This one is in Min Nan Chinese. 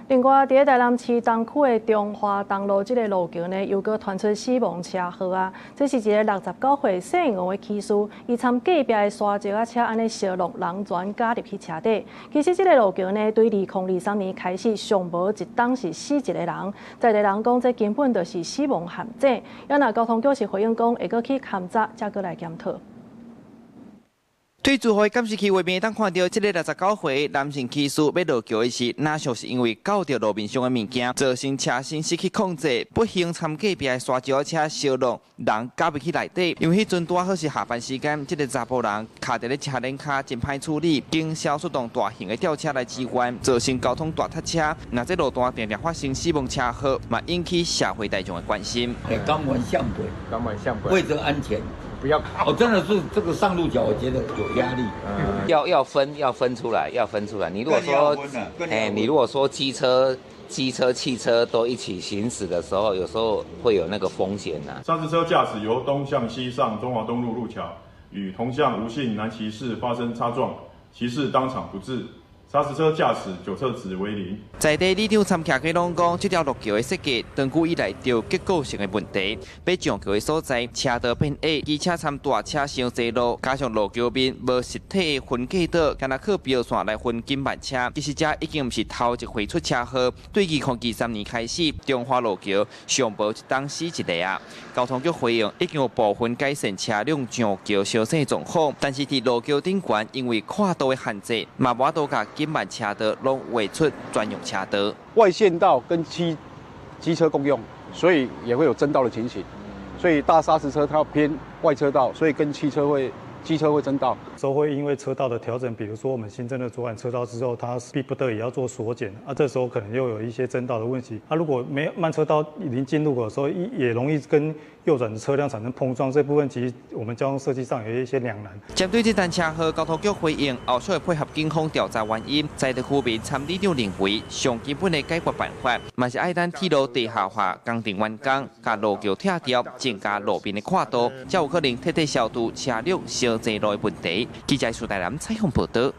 另外，佇咧台南市東區的中華東路這个路橋呢，又閣傳出死亡車禍啊！這是一个69歲姓黃的騎士，伊參隔壁的沙石仔車按呢相挵，人全軋入去車底。其實這个路橋呢，對2023年開始，上無一冬是死一個人，在地人講，這根本就是死亡陷阱。啊若交通局是回應講，會閣去勘查，才閣來檢討。對住戶監視器畫面會當看著，這个69歲男性騎士欲落橋的時，若像是因為咬著路面上的物件，造成車身失去控制，不幸參隔壁的沙石車相挵，人軋入去內底。因為彼陣拄好是下班時間，這个查埔人卡佇咧車輪跤真歹處理，警消出動大型的吊車來支援，造成交通大塞車。若這路段定定發生死亡車禍，嘛引起社會大眾的關心。鋼管向軌，鋼管向軌，為著安全。不要，我真的是這個上路橋，我覺得有壓力。要分出來，要分出來。你如果說，哎，你如果說機車、機車、汽車都一起行駛的時候，有時候會有那個風險吶。砂石車駕駛由東向西上中華東路路橋，與同向吳姓男騎士發生擦撞，騎士當場不治。砂石車駕駛酒測值為零。在地里長參徛起攏講，這條路橋的設計長久以來就結構性的問題。欲上橋的所在，車道變矮，機車參大車傷濟路，加上路橋面無實體的分隔島，干焦靠標線來分緊慢車。其實這已經毋是頭一回出車禍。對2023年開始，中華路橋上無一冬死一个啊。交通局回應，已經有部分改善車輛上橋相生狀況，但是佇路橋頂懸，因為闊度的限制，嘛無法度共緊慢車道攏畫出專用車道。外線道跟機車共用，所以也會有爭道的情形。所以大砂石車它偏外車道，所以跟汽車會機車會爭道。都會因為車道的調整，比如說我們新增了左轉車道之後，它逼不得已要做縮減，啊，這時候可能又有一些爭道的問題。啊，如果沒慢車道已經進入口的時候，也容易跟右轉的車輛產生碰撞。這部分其實我們交通設計上有一些兩難。針對這單車禍，交通局回應，後續會配合警方調查原因。在地居民參里長認為，上基本的解決辦法，嘛是愛等鐵路地下化工程完工，共路橋拆掉，增加路面的闊度，才有可能徹底消除車輛相濟路的問題。記者蘇大南採訪報道。